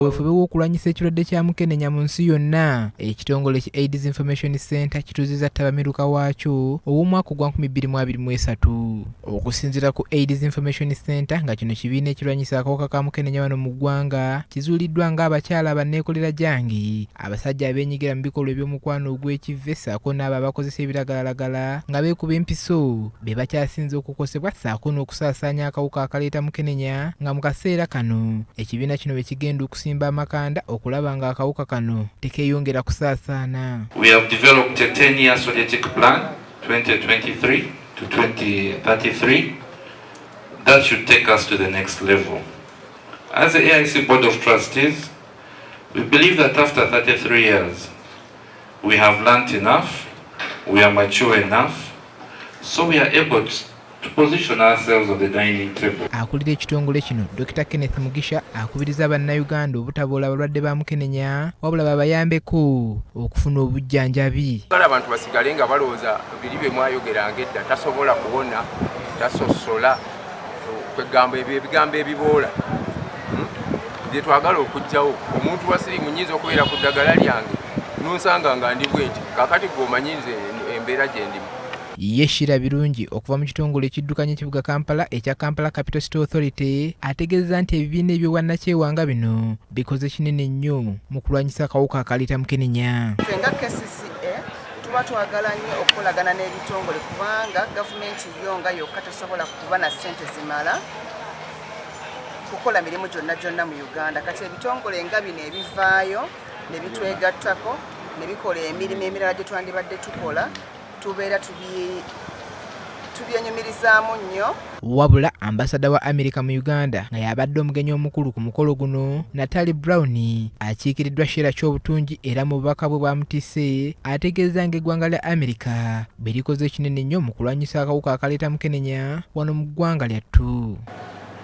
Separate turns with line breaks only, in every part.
Kaweefube w'okulwanyisa ekirwadde kya mukenenya mu nsi yonna, ekitongole ki AIDS Information Center kituuzizza ttabamiruka waakyo ow'omwaka ogwa 2023. Okusinziira ku AIDS Information Center, nga kino kibiina ekirwanyisa akawuka ka mukenenya wano mu ggwanga, kizuuliddwa ng'abakyala banneekolera gyange, abasajja abeenyigira mu bikolwa eby'omukwano ogw'ekivve ssaako n'abo abakozesa ebiragalalagala nga beekuba empiso be bakyasinze okukosebwa ssaako n'okusaasaanya akawuka akaleeta mukenenya, nga mu kaseera kano ekibiina kino bwe kigenda okusimba amakanda okulaba ng'akawuka kano tekeeyongera kusaasaana.
We have developed a 10-year strategic plan, 2023 to 2033, that should take us to the next level. As the AIC Board of Trustees, we believe that after 33 years, we have learnt enough, we are mature enough, so we are able to position ourselves on the dining table.
Akulira ekitongole kino, Dr Kenneth Mugisha, akubiriza Bannayuganda obutaboola abalwadde ba mukenenya, wabula babayambeko okufuna obujjanjabi.
Kale abantu basigale nga balowooza biri bye mwayogeranga edda, tasobola kuwona, tasosola, kwegamba ebyo ebigambo ebiboola bye twagala okuggyawo. Omuntu wa siriimu nyinza okubeera ku ddagala lyange nonsanga nga ndi bwe nti, kaakati gwe omanyi nze embeera gye ndimu.
Ye Shira Birungi okuva mu kitongole ekiddukanya ekibuga Kampala ekya Kampala Capital City Authority ategeeza nti ebibiina eby'obwannakyewa nga bino bikoze kinene nnyo mu kulwanyisa akawuka akaleeta mukenenya.
Ffe nga KCCA tuba twagala nnyo okukolagana n'ebitongole, kubanga gavumenti yo nga yokka tesobola kuba na ssente zimala kukola mirimu gyonna gyonna mu Uganda. Kati ebitongole nga bino ebivaayo ne bitwegattako ne bikola emirimu emirala gye twandibadde tukola, tubeera tubyenyumirizaamu nnyo.
Wabula ambasada wa America mu Uganda, nga y'abadde omugenyi omukulu ku mukolo guno, Natalie Brown, akiikiriddwa Sheila Kyobutungi, era mu bubaka bwe bwamutisse ategeeza ng'eggwanga lya America bwe likoze ekinene nnyo mu kulwanyisa akawuka akaleeta mukenenya wano mu ggwanga lyattu.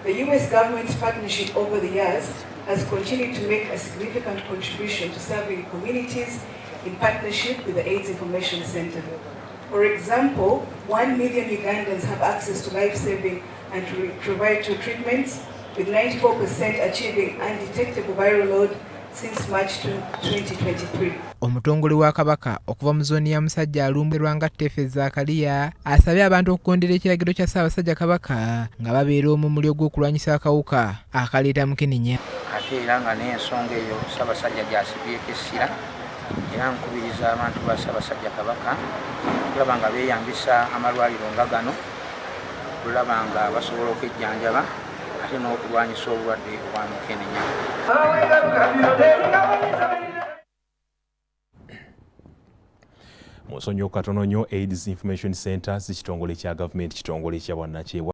The US government's partnership over the years has continued to make a significant contribution to serving communities in partnership with the AIDS Information Center. For example, 1 million Ugandans have access to life-saving antiretroviral treatments, with 94% achieving undetectable viral load since March 2023.
Omutongole wa Kabaka okuva mu zooni ya Musajja alumbirwa nga Tefe Zaakaliya asabye abantu okugondera ekiragiro kya Ssaabasajja Kabaka nga babeera omumuli ogw'okulwanyisa akawuka akaleeta mukenenya.
Ate era nga n'ensonga eyo Ssaabasajja gy'asibyeko essira, era nkubiriza abantu ba Ssaabasajja Kabaka okulaba nga beeyambisa amalwaliro nga gano okulaba nga basobola okwejjanjaba ate n'okulwanyisa obulwadde obwa mukenenya.
Mu nsonyi katono nnyo, AIDS Information Center si kitongole kya gavumenti, kitongole kya bwannakyewa.